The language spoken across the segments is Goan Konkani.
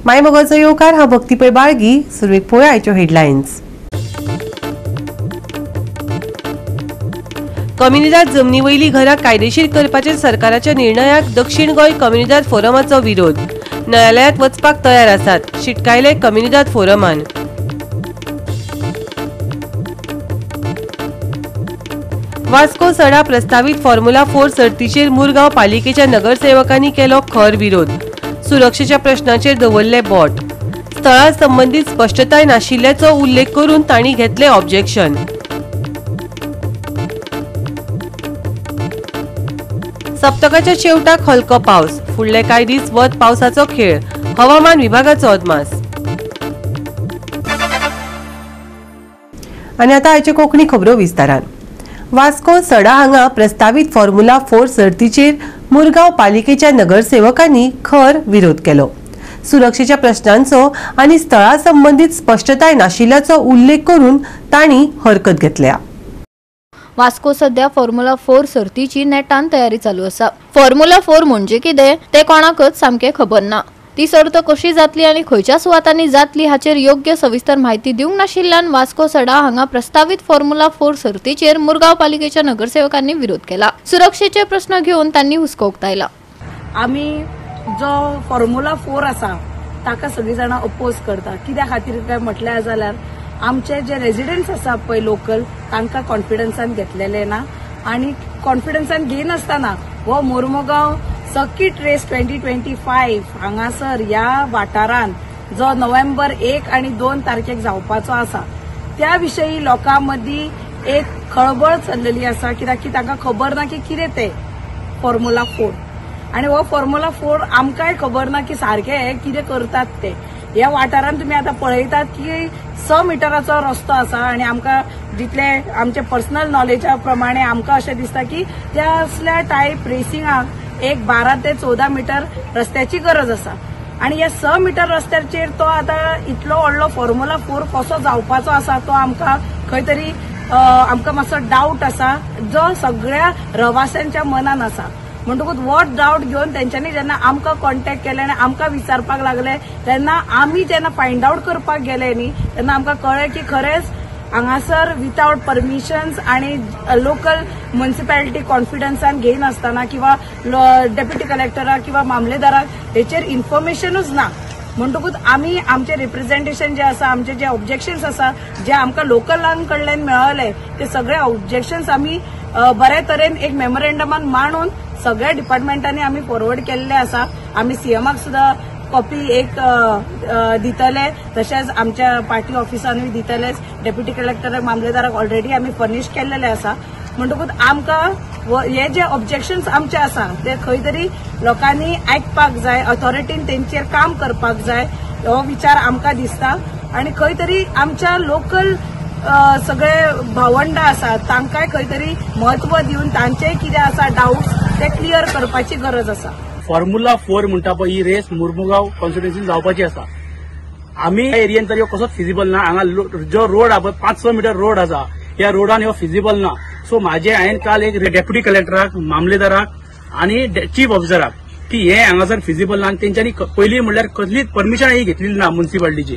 मायमोगाचो येवकार. हांव भक्ती पै बाळगी. सुरवेक पळोवया आयच्यो हेडलायन्स. कम्युनिदाद जमनी वयली घरां कायदेशीर करपाच्या सरकाराच्या निर्णयाक दक्षिण गोंय कम्युनिदाद फोरमाचो विरोध. न्यायालयांत वचपाक तयार आसात, शिटकायले कम्युनिदाद फोरमान. वास्को सडा प्रस्तावित फॉर्म्युला 4 सर्तीचेर मुरगांव पालिकेच्या नगरसेवकांनी केलो खर विरोध. सुरक्षेच्या प्रश्नाचेर दवरले बोट. स्थळा संबंदीत स्पश्टताय नाशिल्ल्याचो उल्लेख करून तांणी घेतले ऑब्जेक्शन. सप्तकाच्या शेवटाक हलको पावस. फुडले कांय दीस वत पावसाचो खेळ. हवामान विभागाचो अदमास. आनी आतां आयच्यो कोंकणी खबरो विस्तारान. वास्को सडा हांगा प्रस्तावित फॉर्म्युला 4 सर्तीचेर मुरगांव पालिकेच्या नगरसेवकांनी खर विरोध केलो. सुरक्षेच्या प्रश्नांचो आनी स्थळा संबंदीत स्पश्टताय नाशिल्ल्याचो उल्लेख करून तांणी हरकत घेतल्या. वास्को सध्या फॉर्म्युला 4 सर्तीची नेटान तयारी चालू आसा. फॉर्म्युला 4 म्हणजे कितें तें कोणाकच सामकें खबर ना. ती सर्त कशी जातली आनी खंयच्या सुवातांनी जातली हाचेर योग्य सविस्तर म्हायती दिवंक नाशिल्ल्यान वास्को सडा हांगा प्रस्तावित फॉर्म्युला 4 सर्तीचेर मुरगांव पालिकेच्या नगरसेवकांनी विरोध केला. सुरक्षेचे प्रश्न घेवन तांणी हुस्को उक्तायला. आमी जो फॉर्म्युला 4 आसा ताका सगळीं जाणां अपोज करता. कित्या खातीर काय म्हटल्यार जाल्यार आमचे जे रेजिडंट्स आसा पळय लोकल, तांकां कॉन्फिडन्सान घेतलेले ना आनी कॉन्फिडन्सान घेयनासतना हो मोर्मुगांव सर्किट रेस 2025 हांगासर ह्या वाठारान जो नोव्हेंबर 1 आणि 2 तारखेक जावपाचो आसा त्या विशयी लोकां मदीं एक खळबळ चल्लेली आसा. कित्याक की तांकां खबर ना की कितें तें फॉर्म्युला 4 आनी हो फॉर्म्युला 4 आमकांय खबर ना की सारकें हे कितें करतात ते. ह्या वाठारान तुमी आतां पळयतात की 6 मिटराचो रस्तो आसा आनी आमकां जितले आमचे पर्सनल नॉलेजा प्रमाणे आमकां अशें दिसता की त्या असल्या टायप रेसिंगाक एक 12 ते 14 मिटर रस्त्याची गरज आसा आनी ह्या 6 मिटर रस्त्याचेर तो आतां इतलो व्हडलो फॉर्म्युला 4 कसो जावपाचो आसा तो आमकां खंय तरी आमकां मातसो डावट आसा जो सगळ्या रवाशांच्या मनान आसा. म्हणटकूच हो डावट घेवन तेंच्यांनी जेन्ना आमकां कॉन्टेक्ट केले आनी आमकां विचारपाक लागले तेन्ना आमी जेन्ना फायंड आवट करपाक गेले न्ही तेन्ना आमकां कळ्ळें की खरेंच हांगासर विथआवट परमिशन्स आनी लोकल म्युनिसिपॅलिटी कॉन्फिडन्सान घेयनासतना किंवा डेप्युटी कलेक्टराक किंवा मामलेदाराक हेचेर इन्फॉर्मेशनूच ना. म्हणटकूच आमी आमचे रिप्रेझेंटेशन जे आसा, आमचे जे ऑब्जेक्शन्स आसा जे आमकां लोकलां कडल्यान मेळ्ळले ते सगळे ऑब्जेक्शन्स आमी बरे तरेन एक मेमोरेंडमान मांडून सगळ्या डिपार्टमेंटांनी आमी फॉरवर्ड केल्ले आसा. आमी सीएमाक सुद्दां कॉपी एक दितले, तशेंच आमच्या पार्टी ऑफिसानूय दितलेच. डेप्युटी कलेक्टराक मामलेदाराक ऑलरेडी आमी फर्निश केल्लेले आसा. म्हणटकूच आमकां हे जे ऑब्जेक्शन्स आमचे आसा ते खंय तरी लोकांनी आयकपाक जाय, ऑथॉरिटीन तेंचेर काम करपाक जाय हो विचार आमकां दिसता. आनी खंय तरी आमच्या लोकल सगळे भावंडां आसा तांकांय खंय तरी म्हत्व दिवन तांचेय कितें आसा डावट्स ते क्लियर करपाची गरज आसा. फॉर्म्युला 4 म्हणटा पळय ही रेस मुरमुगांव कॉन्स्टिट्युएन्सीन जावपाची आसा. आमी ह्या एरियेन तर ह्यो कसोच फिजिबल ना. हांगा जो रोड आहा पळय 5-6 मिटर रोड आसा, ह्या रोडान ह्यो फिजिबल ना. सो म्हाजे हांवें काल एक डेप्युटी कलेक्टराक, मामलेदाराक आनी चीफ ऑफिसराक की हे हांगासर फिजिबल ना आनी तेंच्यांनी पयलीं म्हणल्यार कसलीच परमिशन ही घेतलेली ना म्युनिसिपालिटीची.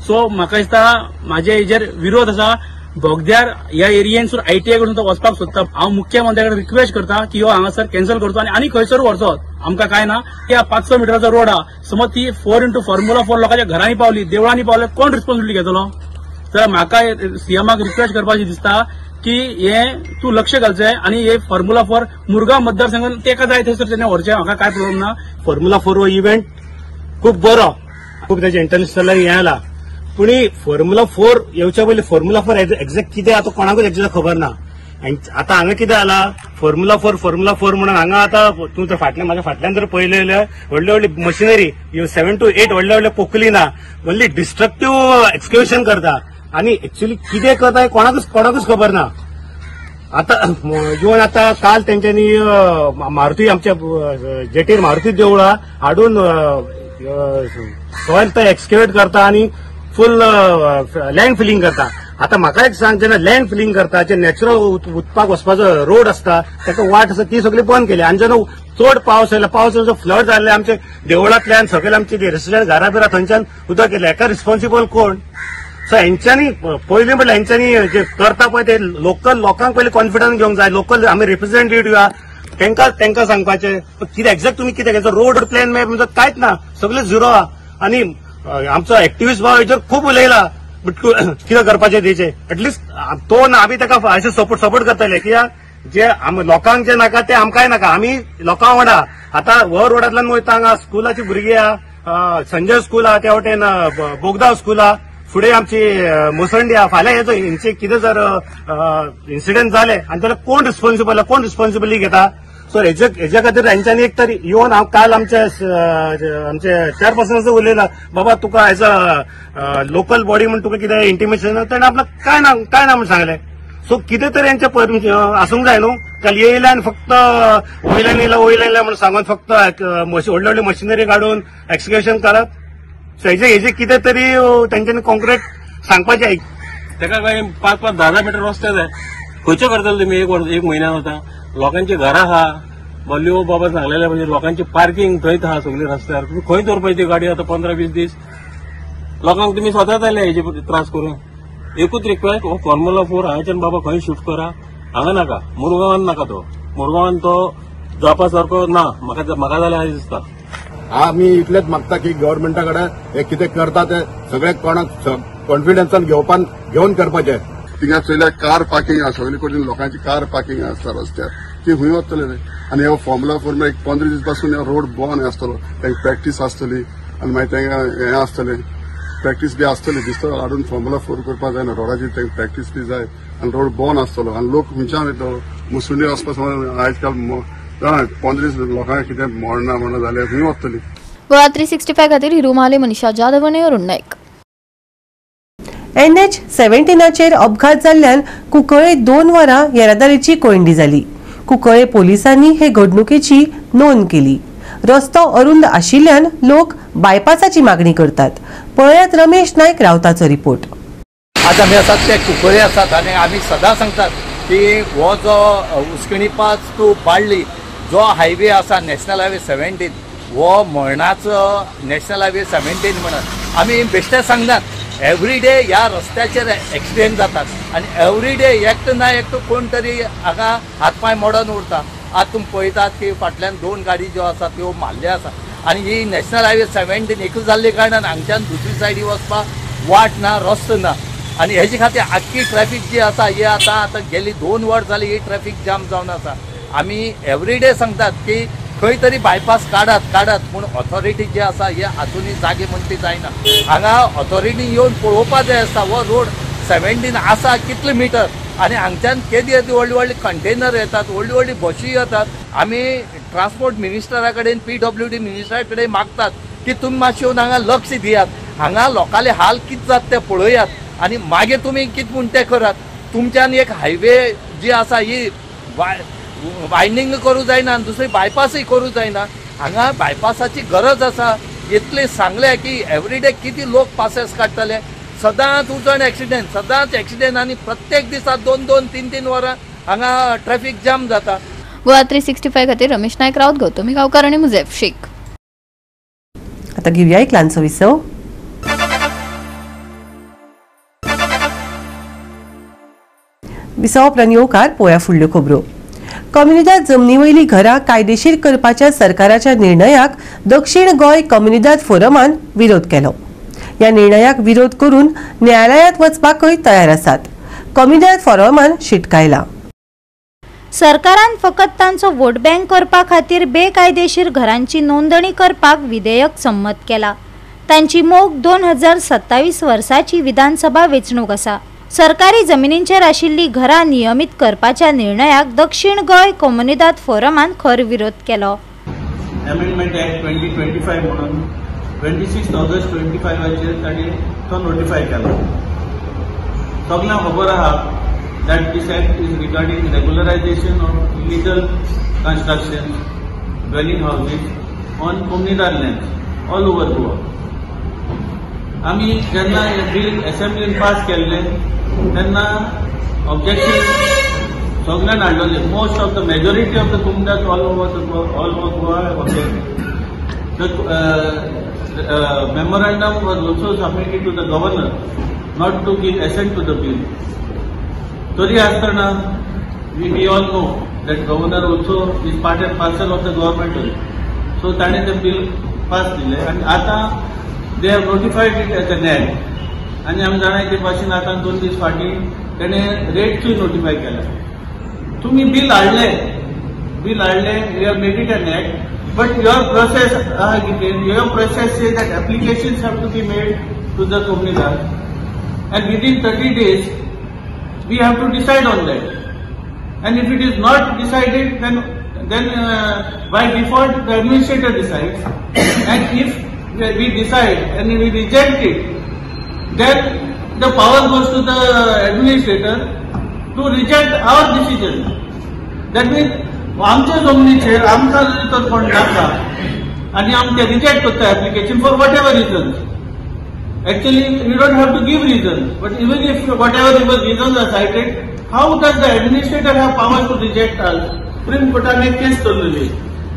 सो म्हाका दिसता म्हाजे हेजेर विरोध आसा. बोगद्यार ह्या एरियेनसून आयटीआय कडून तो वचपाक सोदता. हांव मुख्यमंत्र्या कडेन रिक्वेस्ट करता की हो हांगासर कॅन्सल करचो आनी खंयसर व्हरचो, आमकां काय ना. ह्या 5-6 मिटराचो रोड आहा, समज ती 4 इंटू फॉर्म्युला 4 लोकांच्या घरांनी पावली, देवळांनी पावले, कोण रिस्पॉन्सिबिलिटी घेतलो? तर म्हाका सीएमाक रिक्वेस्ट करपाची दिसता की हे तूं लक्ष घालचें आनी हे फॉर्म्युला 4 मुरगांव मतदारसंघान तेका जाय थंयसर तेणें व्हरचें, म्हाका कांय प्रॉब्लम ना. फॉर्म्युला 4 हो इव्हेंट खूब बरो, खूब तेजें इंटरनॅशनल हें आला, पूण फॉर्म्युला 4 येवच्या पयलीं फॉर्म्युला 4 एक्झॅक्ट कितें आतां कोणाकूच एक्झॅक्ट खबर ना. आनी आतां हांगा कितें जाला, फॉर्म्युला 4 म्हणून हांगा आतां तूं तर फाटल्यान म्हाज्या फाटल्यान जर पळयलें जाल्यार व्हडली व्हडली मशिनरी 7 to 8 व्हडले व्हडले पोकली ना, व्हडली डिस्ट्रक्टीव एक्सक्युशन करता आनी एक्च्युअली कितें करता हें कोणाकूच खबर ना. आतां इवन आतां काल तेंच्यांनी मारुती आमच्या जेटीर मारुती देवळां हाडून सॉयल ते एक्सकेवेट करता आनी फूल लँड फिलिंग करता. आता म्हाका एक सांग, जेन्ना लँड फिलिंग करता जे नॅचरल उदपाक वचपाचो रोड आसता ताका वाट आसा ती सगळी बंद केली आनी जेन्ना चड पावस आयला, पावस फ्लड जाल्ले आमचे देवळांतल्यान सगळे आमचे रेसिडेंट घरा बिरा थंयच्यान उदक गेलें. हेका रिस्पॉन्सिबल कोण? सो हेंच्यांनी पयलीं म्हणल्यार हेंच्यांनी जे करता पळय ते लोकल लोकांक पयलीं कॉन्फिडन्स घेवंक जाय. लोकल आमी रिप्रेझेंटेटिव्ह आहा, तेंकां सांगपाचें कितें एक्झॅक्ट तुमी कितें घेता. रोड प्लॅन मॅप म्हणजे कांयच ना, सगळें झिरो आहा. आनी आमचो एक्टिविस्ट भाव हेचेर खूब उलयला, बट कितें करपाचें तेचें एटलिस्ट तो ना, आमी ताका अशें सपोर्ट करतले कित्याक जे लोकांक जे नाका ते आमकांय नाका, आमी लोकां वांगडा. आतां हो रोडांतल्यान वयता हांगा स्कुलाची भुरगीं आहा, संजय स्कूल आहा, त्या वटेन बोगदाव स्कूल आहा, फुडें आमची मुसंडी आहा. फाल्यां हेजो हेंचे कितें जर इन्सिडंट जाले आनी जाल्यार कोण रिस्पॉन्सिबल, कोण रिस्पॉन्सिबिलिटी घेता? सो हेज्या खातीर हेंच्यांनी एक तरी येवन हांव काल आमचे आमचे चेअरपर्सनाचो उलयला, बाबा तुका एज अ लोकल बॉडी म्हूण तुका कितें इंटिमेशन, ताणें आपल्याक काय ना म्हूण सांगलें. सो कितें तरी हेंचें आसूंक जाय न्हू. काल येयले आनी फक्त वयल्यान येयला वयल्यान येयला म्हूण सांगून फक्त व्हडली व्हडली मशिनरी काडून एक्सक्युशन करप. सो हेजे कितें तरी तेंच्यांनी कॉन्क्रीट सांगपाचें. ताका काय 5-5, 10-10 मिटर रस्ते जाय, खंयचे करतले तुमी? एक म्हयन्यान वता लोकांची घरां आहा, बल्यो बाबा सांगलेले म्हणजे लोकांची पार्किंग थंयच आहा सगळी रस्त्यार. तुमी खंय दवरपाची ती गाडी आतां 15-20 दीस? लोकांक तुमी स्वताच आयले हेजे त्रास करून. एकूच रिक्वेस्ट, हो फॉर्म्युला 4 हांगाच्यान बाबा खंय शिफ्ट करा, हांगा नाका, मुरगांवान नाका, तो मुरगांवान तो जावपा सारको ना म्हाका जाल्यार दिसता. आमी इतलेच मागता की गव्हर्मेंटा कडेन हे कितें करता ते सगळे कोणाक कॉन्फिडन्सान घेवन करपाचें. थिंगा चोयल्यार कार पार्किंग आसा, सगळे कडेन लोकांची कार पार्किंग आसता रस्त्यार, ती खंय वतले रे? आनी हो फॉर्म्युला 4 एक 15 दीस पासून रोड बंद आसतलो, तांकां प्रॅक्टीस आसतली आनी मागीर तांकां हें आसतलें, प्रॅक्टीस बी आसतली. दिसता हाडून फॉर्म्युला 4 करपाक जायना, रोडाची तांकां प्रॅक्टीस बी जाय आनी रोड बंद आसतलो आनी लोक खंयच्यान वयतलो? मुसुंडी वचपा समज आयज काल 15 दीस लोकांक कितें मरना म्हणा जाल्यार खंय वतली? गोवा 365 खातीर हिरू महाले, मनीषा जाधव आनी अरुण नायक. NH 17चेर अपघात जाल्ल्यान कुंकळे 2 वरां येरादारीची कोयंडी जाली. कुंकळे पोलिसांनी हे घडणुकेची नोंद केली. रस्तो अरुंद आशिल्ल्यान लोक बायपासाची मागणी करतात. पळयात रमेश नायक रावताचो रिपोर्ट. आज आमी आसात ते कुंकळे आसात आनी आमी सदां सांगतात की हो जो उसकणी 5 टू बाळ्ळी जो हायवे आसा नॅशनल हायवे 17 हो मरणाचो नॅशनल हायवे 17 म्हणून आमी बेश्टे सांगनात. एवरी डे ह्या रस्त्याचेर एक्सिडेंट जातात आनी एवरी डे एकटो ना एकटो कोण तरी हांगा हात पांय मोडून उरता. आतां तुमी पळयतात की फाटल्यान 2 गाडी ज्यो आसा त्यो मारल्यो आसा आनी ही नॅशनल हायवे 17 एकूच जाल्ले कारणान हांगच्यान दुसरी सायडी वचपाक वाट ना, रस्तो ना आनी हेजे खातीर आख्खी ट्रॅफीक जी आसा ही आतां आतां गेली 2 वर्स जाली ही ट्रॅफीक जाम जावन आसा. आमी एवरी डे सांगतात की खंय तरी बायपास काडात काडात, पूण ऑथॉरिटी जी आसा हे आजुनूय जागे म्हण ती जायना. हांगा ऑथॉरिटी येवन पळोवपा जाय आसता हो रोड 17 आसा कितले मिटर आनी हांगच्यान केदी येदी व्हडली व्हडली कंटेनर येतात, व्हडली व्हडली बशी येतात. आमी ट्रान्सपोर्ट मिनिस्टरा कडेन, PWD मिनिस्टरा कडेन मागतात की तुमी मातशें येवन हांगा लक्ष दियात, हांगा लोकांले हाल कितें जाता ते पळयात आनी मागीर तुमी कितें म्हण तें करात. तुमच्यान एक हायवे जी आसा ही वायंडींग करूं जायना आनी दुसरी बायपासूय करूं जायना. हांगा बायपासाची गरज आसा. इतलें सांगलें की एवरी डे कितें लोक पासेस काडटले, सदांच उजण एक्सिडेंट, सदांच एक्सिडेंट आनी प्रत्येक दिसा 2-2, 3-3 वरां हांगा ट्रॅफीक जाम जाता. गोवा 365 खातीर रमेश नायक राऊत, गौतमी गांवकार आनी मुझेफ शेख. आतां घेवया एक ल्हानसो विसव. विसव उपरांत येवकार पळोवया फुडल्यो खबरो. कम्युनिदाद जमनी वयली घरां कायदेशीर करपाच्या सरकाराच्या निर्णयाक दक्षिण गोंय कम्युनिदाद फोरमान विरोध केलो. ह्या निर्णयाक विरोध करून न्यायालयांत वचपाकय तयार आसात. कम्युनिदाद फोरमान शिटकायला. सरकारान फकत तांचो वोट बँक करपा खातीर बेकायदेशीर घरांची नोंदणी करपाक विधेयक संमत केला. तांची मोख 2027 वर्साची विधानसभा वेंचणूक आसा. सरकारी जमिनींचेर आशिल्ली घरां नियमीत करपाच्या निर्णयाक दक्षिण गोंय कोमुनिदाद फोरमान खर विरोध केलो. अमेंडमेंट ऍक्ट 2025 म्हणून 26 ऑगस्ट 25 तांणी तो नोटिफाय केला. सगळ्यांक खबर आहा that this act is regarding regularization of illegal construction dwelling houses on comunidade land all over Goa. आमी जेन्ना हे बील असेंब्लीन पास केल्लें तेन्ना ऑब्जेक्शन सगळ्यान हाडलेले. Most of the majority of the comunidades all over Goa have objected. The memorandum was also submitted to the governor not to give assent to the bill. तरी आसतना we all know that governor also is part and parcel of the government. So ताणें तें बिल पास दिलें आनी आतां they have notified it as an act. आनी आमी जाणा ते भाशेन आतां 2 दीस फाटीं तेणें रेट्सूय नोटिफाय केला. तुमी बील हाडलें, you have made it an act, but your process आहा कितें, your process say that applications have to be made to the comunidade and within 30 days we have to decide on that. And if it is not decided, then by default the administrator decides. And if we decide and we reject it, then the power goes to the administrator to reject our decision. That means आमच्या जमनीचेर आमकां जरी तर कोण नाका आनी आमचे रिजेक्ट करता application for whatever reasons. Actually we don't have to give reason, but even if whatever reasons are cited, how does the administrator have power to reject us? Supreme कोर्टान एक केस चललेली,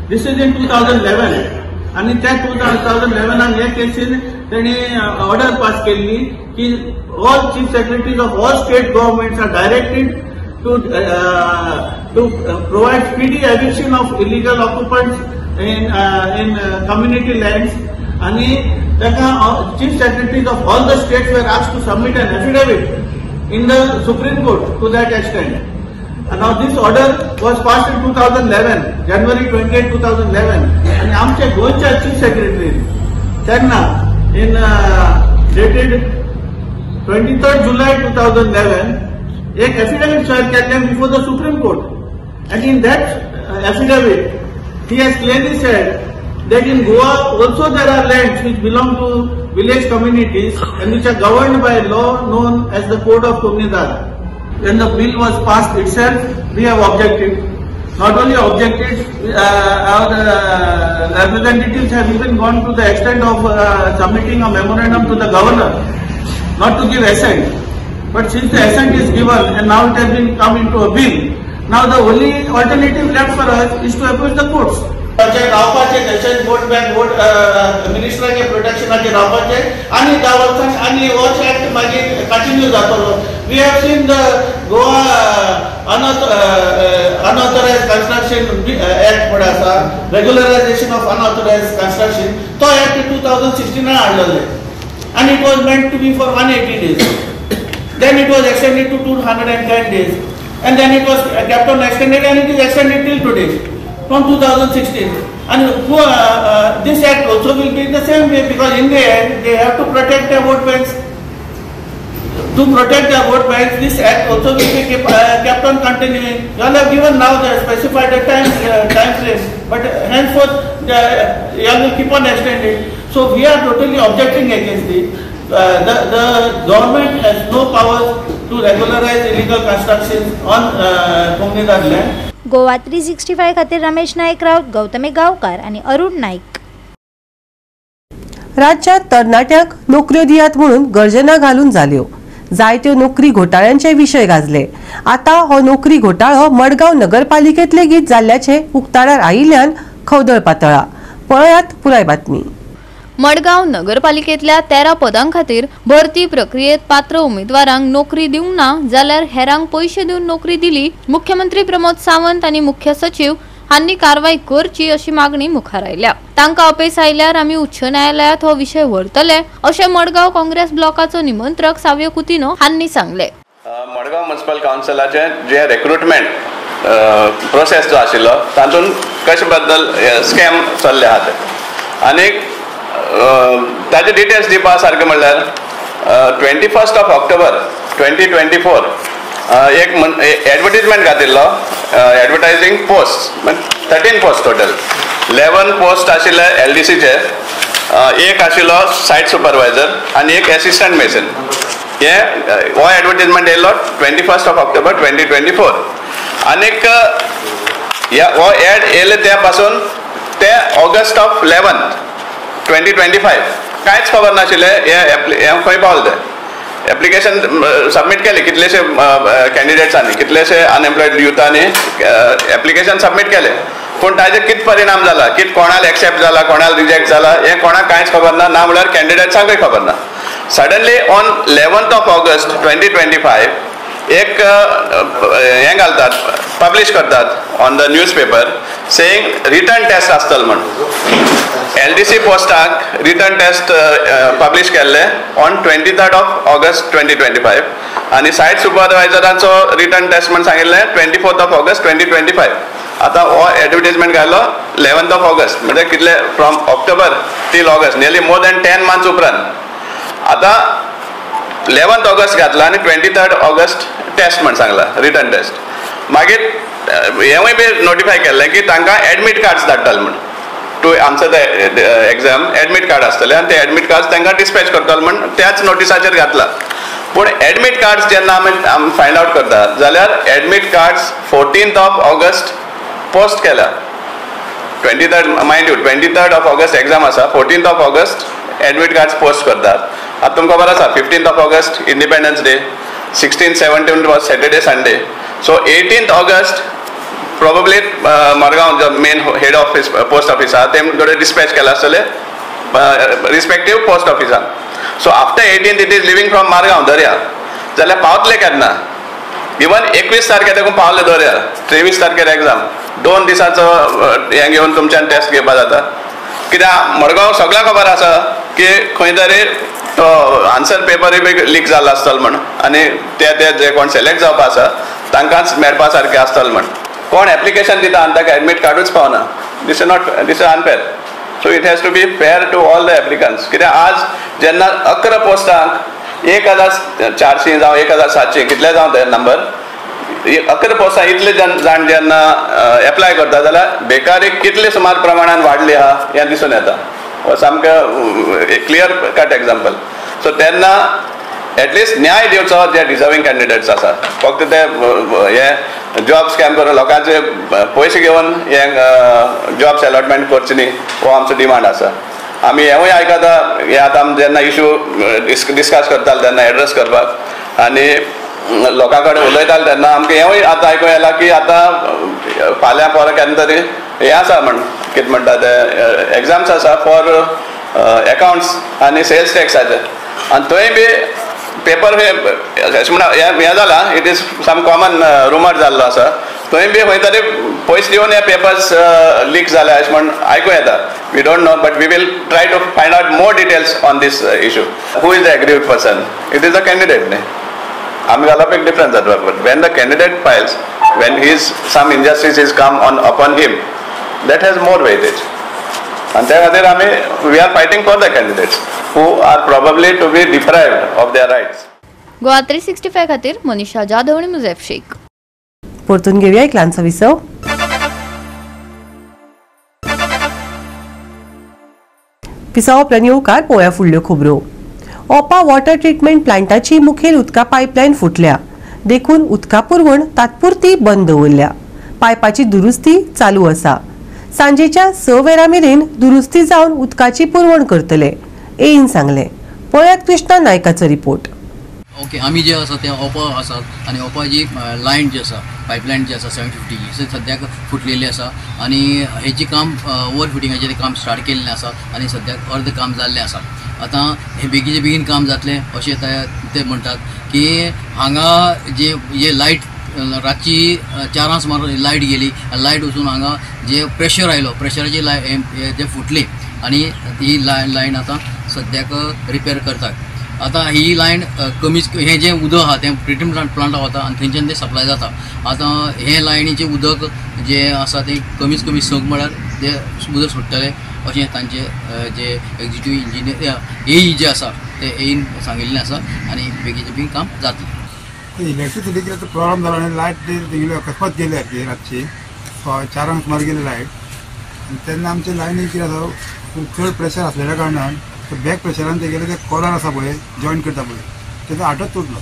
this is in 2011, आनी त्या 2011 ह्या केसीन तेणी ऑर्डर पास केल्ली की all chief secretaries of all state governments are directed to provide speedy eviction of illegal occupants in community lands. आनी ताका chief secretaries of all the states were asked to submit an affidavit in the Supreme Court to that extent. And now this order was passed in 2011, January 28, 2011. And आमचे गोंयच्या चीफ सेक्रेटरी तेन्ना in dated 23rd July 2011 एक affidavit share केल्लें before the Supreme Court. And in that affidavit he has clearly said that in Goa also there are lands which belong to village communities and which are governed by law known as the Code of Comunidade. When the bill was passed itself, we have objected. Not only objected, our representatives have even gone to the extent of submitting a memorandum to the governor not to give assent. But since the assent is given and now it has been come into a bill, now the only alternative left for us is to approach the courts. रावपाचे तशेंच वोट बँक वोट मिनिस्टराचे प्रोटेक्शनाचेर रावपाचे आनी 10 वर्सां आनी होच एक्ट मागीर कंटिन्यू जातलो. We have seen the Goa unauthorised construction act म्हण आसा, रेग्युलरायझेशन ऑफ अनऑथरायज कन्स्ट्रक्शन, तो एक्ट 2016 हाडलेले आनी it was meant to be for 180 days. Then it was extended to 210 days and then it was kept on extended and it is extended till today from 2016. And this act also will be in the same way, because in the end they have to protect their vote banks. To protect their vote banks, this act also will be kept on continuing. You all have given now the specified time frame, but henceforth you all will keep on extending. So we are totally objecting against it. The government has no powers to regularize illegal constructions on Comunidade land. Goa 365 खातीर रमेश नायक राऊत, गौतमी गांवकार आनी अरुण नायक. राज्यात तरणाट्यांक नोकऱ्यो दियात म्हणून गर्जना घालून जाल्यो. जायत्यो नोकरी घोटाळ्यांचे विशय गाजले. आतां हो नोकरी घोटाळो मडगांव नगरपालिकेंत लेगीत जाल्ल्याचें उक्ताडार आयिल्ल्यान खवदळ पातळा. पळयात पुराय बातमी. मडगांव नगरपालिकेतल्या 13 पदां खातीर भरती प्रक्रियेत पात्र उमेदवारांक नोकरी दिवंक ना जाल्यार हेरांक पयशे दिवन नोकरी दिली. मुख्यमंत्री प्रमोद सावंत आनी मुख्य सचिव हांणी कारवाय करची अशी मागणी मुखार आयल्या. तांकां अपेस आयल्यार आमी उच्च न्यायालयात हो विशय व्हरतले अशें मडगांव काँग्रेस ब्लॉकाचो निमंत्रक साव्यो कुतिनो हांणी सांगले. मडगांव म्युनिसिपल कावन्सिलाचे जे रिक्रुटमेंट प्रोसेस जो आशिल्लो तातूंत कशे बद्दल स्कॅम चल्ले आहा ते आनी ताचे डिटेल्स दिवपा सारकें म्हणल्यार 21 October 2024 एक advertisement घातिल्लो, advertising post 13 post total, 11 post आशिल्ले एलडीसीचे, एक आशिल्लो सायट सुपरवायझर आनी एक एसिस्टंट मेसन. हे हो एडवर्टीजमेंट येयल्लो 21 October 2024 आनीक हो एड येयले त्या पासून ते August of 11, 2025 कांयच खबर नाशिल्लें हे खंय पावले ते. एप्लिकेशन सबमीट केले कितलेशे कॅन्डिडेट्सांनी, कितलेशे अनएम्प्लॉयड युथांनी एप्लिकेशन सबमीट केले, पूण ताजेर कितें परिणाम जाला, कितें कोणाक एक्सेप्ट जाला, कोणाक रिजेक्ट जाला हें कोणाक कांयच खबर ना, ना म्हणल्यार कॅन्डिडेट्सांकूय खबर ना. Suddenly on 11th of August 2025 एक हें घालतात, पब्लिश करतात on the newspaper saying written test आसतलो म्हण. LDC पोस्टाक रिटर्न टेस्ट पब्लिश केल्ले ऑन 23rd of August 2025 आनी सायट सुपरवायझराचो रिटर्न टेस्ट म्हण सांगिल्लें 24th of August 2025. आतां हो एडवर्टीजमेंट घालो 11th of August, म्हणजे कितले from October till August, nearly more than 10 months उपरांत. आतां 11th August घातला आनी 23rd August test म्हण सांगला, रिटर्न टेस्ट. मागीर हेंवूय बी नोटिफाय केल्लें की तांकां एडमीट कार्ड्स धाडटाले म्हण, to answer the exam admit card आसतलें आनी ते एडमीट कार्ड्स तांकां डिस्पॅच करतले म्हण त्याच नोटिसाचेर घातला. पूण एडमीट कार्ड्स जेन्ना आमी फायंड आवट करता जाल्यार admit cards 14th of August post केल्या. 23rd, mind you, 23rd of August exam आसा, 14th of August admit cards post करतात. आतां तुमकां खबर आसा 15th of August Independence Day, 16th 17th was Saturday Sunday, so 18th August probably Margao जो main head office post office आसा ते कडेन डिस्पॅच केला आसतले रिस्पेक्टीव पोस्ट ऑफिसान. So after 18th it is living from Margao दर्या, जाल्यार पावतले केन्ना? इवन 21 तारखे तेकून पावले दर्या, 23 तारखेर एग्जाम, 2 दिसांचो हें घेवन तुमच्यान टेस्ट घेवपा जाता. कित्याक मडगांव सगळ्यांक खबर आसा की खंय तरी तो आन्सर पेपरूय बी लीक जाल्लो आसतलो म्हण आनी ते ते जे कोण सिलेक्ट जावपा आसा तांकांच मेळपा सारकें आसतलो म्हण. कोण एप्लिकेशन दिता आनी ताका एडमीट कार्डूच पावना, this is not, this is unfair. So it has to be fair to all the applicants. कित्याक आज जेन्ना 11 पोस्टांक 1400 जावं 1700 कितले जावं ते नंबर, 11 पोस्टां इतले जाण जेन्ना एप्लाय करता जाल्यार बेकारी कितले सुमार प्रमाणान वाडली आहा हें दिसून येता. हो सामकें क्लियर कट एग्जाम्पल. सो तेन्ना एटलिस्ट न्याय दिवचो जे डिजर्वींग कॅन्डिडेट्स आसा, फक्त ते हे जॉब स्कॅम करून लोकांचे पयशे घेवन हे जॉब्स अलॉटमेंट करचे न्ही, हो आमचो डिमांड आसा. आमी हेंवूय आयकता, हे आतां आमी जेन्ना इशू डिस्कस करताले तेन्ना एड्रेस करपाक आनी लोकां कडेन उलयताले तेन्ना आमकां हेंवूय आतां आयकूंक येयलां की आतां फाल्यां परां केन्ना तरी हें आसा म्हण, कितें म्हणटा ते एग्जाम्स आसा फॉर एकावंट्स आनी सेल्स टॅक्साचे, आनी थंय बी पेपर अशें म्हणा हें जालां, it is some common rumour जाल्लो आसा, थंय बी खंय तरी पयशे दिवन हे पेपर्स लीक जाले अशें म्हण आयकूं येता. We don't know, but we will try to find out more details on this issue. Who is the aggrieved person? It is the candidate न्ही, आमी घालप एक डिफरन्स जाता. But when the candidate files, when his some injustice is come on upon him, that has more weightage. आनी त्या खातीर आमी we are fighting for the candidates who are probably to be deprived of their rights. Goa 365 खातीर मनीषा जाधव आनी मुझेफ शेख. परतून घेवया एक ल्हानसो विसव. विसवा उपरांत येवकार पळोवया फुडल्यो खबरो. ओपा वॉटर ट्रिटमेंट प्लांटाची मुखेल उदका पायपलायन फुटल्या देखून उदका पुरवण तात्पुरती बंद दवरल्या. पायपाची दुरुस्ती चालू आसा. सांजेच्या 6 वरां मेरेन दुरुस्ती जावन उदकाची पुरवण करतले, एईन सांगले. पळयात कृष्णा नायकाचो रिपोर्ट. ओके, आमी जे आसा ते ओपा आसात आनी ओपा जी लायन जी आसा, पायपलायन जी आसा 750 जी सद्याक फुटलेली आसा आनी हेजी काम ओवर फिटिंगाचें काम स्टार्ट केल्लें आसा आनी सद्याक अर्द काम जाल्लें आसा. आतां हें बेगीचे बेगीन काम जातलें अशें ते म्हणटात की हांगा जे जे लायट रातची 4 सुमार लायट गेली, लायट वचून हांगा जे प्रेशर आयलो, प्रेशराची लायन ते फुटली आनी ही लायन आतां सद्याक रिपेर करतात. आतां ही लायन कमीच हें जें उदक आहा तें ट्रिटमेंट प्लांटाक वता आनी थंयच्यान तें सप्लाय जाता. आतां हें लायनीचें उदक जें आसा तें कमीच कमी 6 म्हळ्यार तें उदक सोडटलें अशें तांचे जे एक्झिक्युटीव इंजिनियर एई जे आसा ते एईन सांगिल्लें आसा आनी बेगीचे बेगीन काम जातलें. इलेक्ट्रिसिटी कितें प्रॉब्लम जालो आनी लायट तेगेली अकस्मात गेली सारकी रातची 4 सुमार गेली लायट आनी तेन्ना आमचे लायनी कितें आसा चड प्रेशर आसलेल्या कारणान बॅक प्रेशरान तेगेले ते कॉलर आसा पळय जॉयन करता पळय तेजो आटोच तुटलो.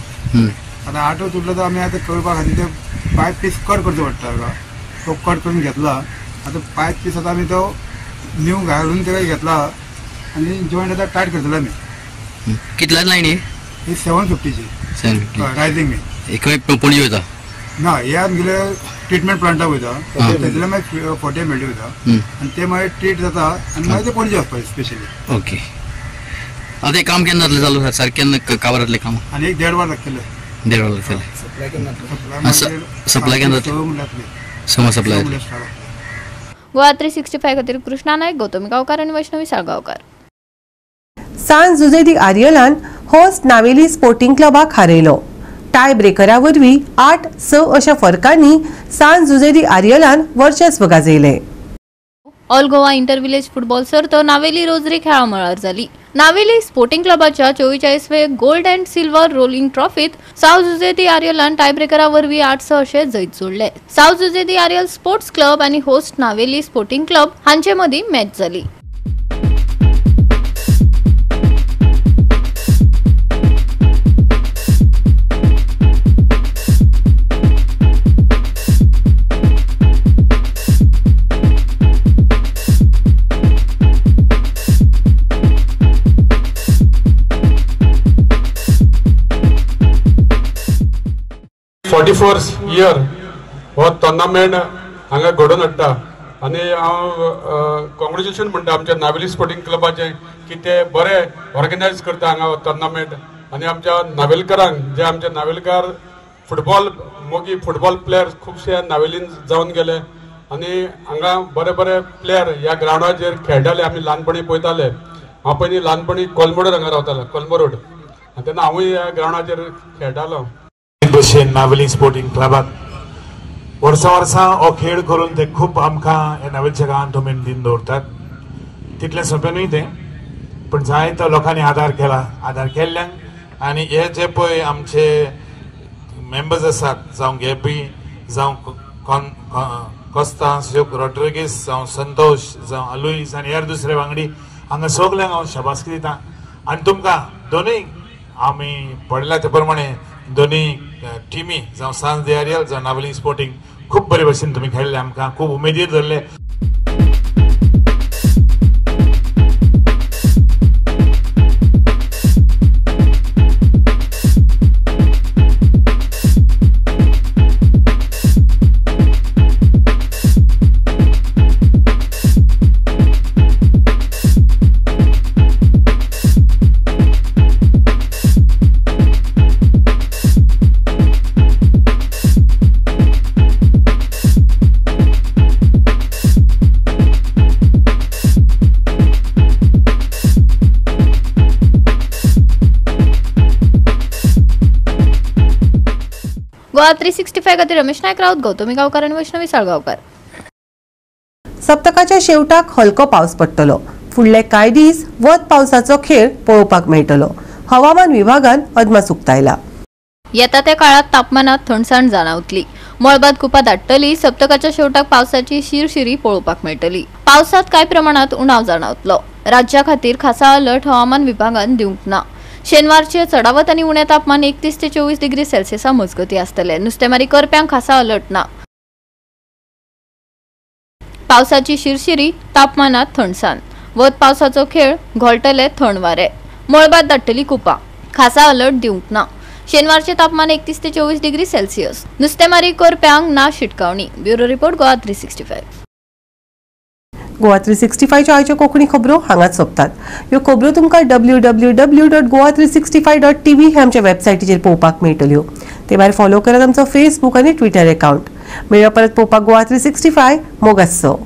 आतां आटो तुटलो तर आमी आतां कळपा खातीर ते पायप पीस कट करचो पडटा ताका, तो कट करून घेतला. आतां पायप पीस आतां आमी तो न्यू घालून तेका घेतला आनी जॉयंट आतां टायट करतले आमी. कितल्या लायनी? ही 750ची रायझींग मेन. खंय पणजे वयता? ना, हे आमगेले ट्रिटमेंट प्लांटाक वयता, थंयसरल्यान मागीर 40 ml वयता आनी ते मागीर ट्रीट जाता आनी मागीर ते पणजे वचपाचें स्पेशली. ओके, आतां हें काम केन्ना जातलें चालू? सारकें केन्ना काबार जातलें काम? आनी एक 1.5 वर लागतलें. 1.5 वर लागतलें. सप्लाय केन्ना जातलें? समज सप्लाय. गोवा 365 खातीर कृष्णा नायक, गौतमी गांवकार आनी वैष्णवी साळगांवकार. सांत जुझे दी आरियलान होस्ट नावेली स्पोर्टिंग क्लबाक हारयलो. टाय ब्रेकरा वरवीं 8-6 अशा फरकांनी सांत जुझे दी आरियलान वर्चस्व गाजयलें. All Goa inter village football सर्त नावेली रोजरी खेळा मळार जाली. नावेली स्पोर्टिंग क्लबाच्या 44वे गोल्ड अँड सिल्वर रोलिंग ट्रॉफीत साव जुझे दी आरियलान टायब्रेकरा वरवीं 8-6 अशें जैत जोडले. Sao Jose de Areal sports club आनी होस्ट नावेली स्पोर्टिंग क्लब हांचे मदीं मॅच जाली. इयर हो टोर्नामेंट हांगा घडोवन हाडटा आनी हांव कॉंग्रेच्युलेशन म्हणटा आमच्या नावेली स्पोर्टिंग क्लबाचें की ते बरे ऑर्गनायज करता हांगा हो टोर्नामेंट. आनी आमच्या नावेलकारांक जे आमचे नावेलकार फुटबॉल मोगी फुटबॉल प्लेयर खुबशे नावेलीन जावन गेले आनी हांगा बरे बरे प्लेयर ह्या ग्रावंडाचेर खेळटाले. आमी ल्हानपणी पळयताले. हांव पयलीं ल्हानपणी कोलमोड हांगा रावतालो, कोलमो रोड, आनी तेन्ना हांवूय ह्या ग्रावंडाचेर खेळटालो. भशेन नावेली स्पोर्टिंग क्लबाक वर्सां वर्सां हो खेळ करून ते खूब आमकां ह्या नावेलच्या गांवांत उमेद दिवन दवरतात. तितलें सोंपें न्हय तें, पूण जायतो लोकांनी आदार केला. आदार केल्ल्यान आनी हे जे पळय आमचे मेंबर्स आसात, जावं गॅबी, जावं कोस्तांस रॉड्रिगीस, जावं संतोष, जावं आलुईस आनी हेर दुसरे वांगडी, हांगा सगल्यांक हांव शाबासकी दिता. आनी तुमकां दोनूय आमी पडल्या ते प्रमाणे दोनूय टिमी, जावं सांत दे आरियल जावं नावेली स्पोर्टिंग, खूब बरे भशेन तुमी खेळ्ळे, आमकां खूब उमेदीर धरले. गोवा 365 खातीर रमेश नायक राऊत, गौतमी गांवकार आनी वैष्णवी साळगांवकार. सप्तकाच्या शेवटाक हलको पावस पडटलो. फुडले कांय दीस वत पावसाचो खेळ पळोवपाक मेळटलो. हवामान विभागान अदमास उक्तायला. येता त्या काळात तापमानात थंडसाण जाणवतली. मळबात कुपां दाट्टली. सप्तकाच्या शेवटाक पावसाची शिरशिरी पळोवपाक मेळटली. पावसात कांय प्रमाणात उणाव जाणवतलो. राज्या खातीर खासा अलर्ट हवामान विभागान दिवंक ना. शेनवारचे चडावत आनी उणें तापमान 31 ते 24 डिग्री सेल्सियसा मजगती आसतले. नुस्तेमारी करप्यांक खासा अलर्ट ना. पावसाची शिरशिरी, तापमानात थंडसाण, वत पावसाचो खेळ, घोळटले थंड वारे, मळबात दाट्टली कुपां. खासा अलर्ट दिवंक ना. शेनवारचे तापमान 31 ते 24 डिग्री सेल्सियस. नुस्तेमारी करप्यांक ना शिटकावणी. Bureau report, Goa 365. Goa 365च्यो आयच्यो कोंकणी खबरो हांगाच सोंपतात. ह्यो खबरो तुमकां www.goa365.tv ह्या आमच्या वेबसायटीचेर पळोवपाक मेळटल्यो. ते भायर फॉलो करात आमचो फेसबूक आनी ट्विटर एकावंट. मेळया परत पळोवपाक गोवा 365. मोग आसचो.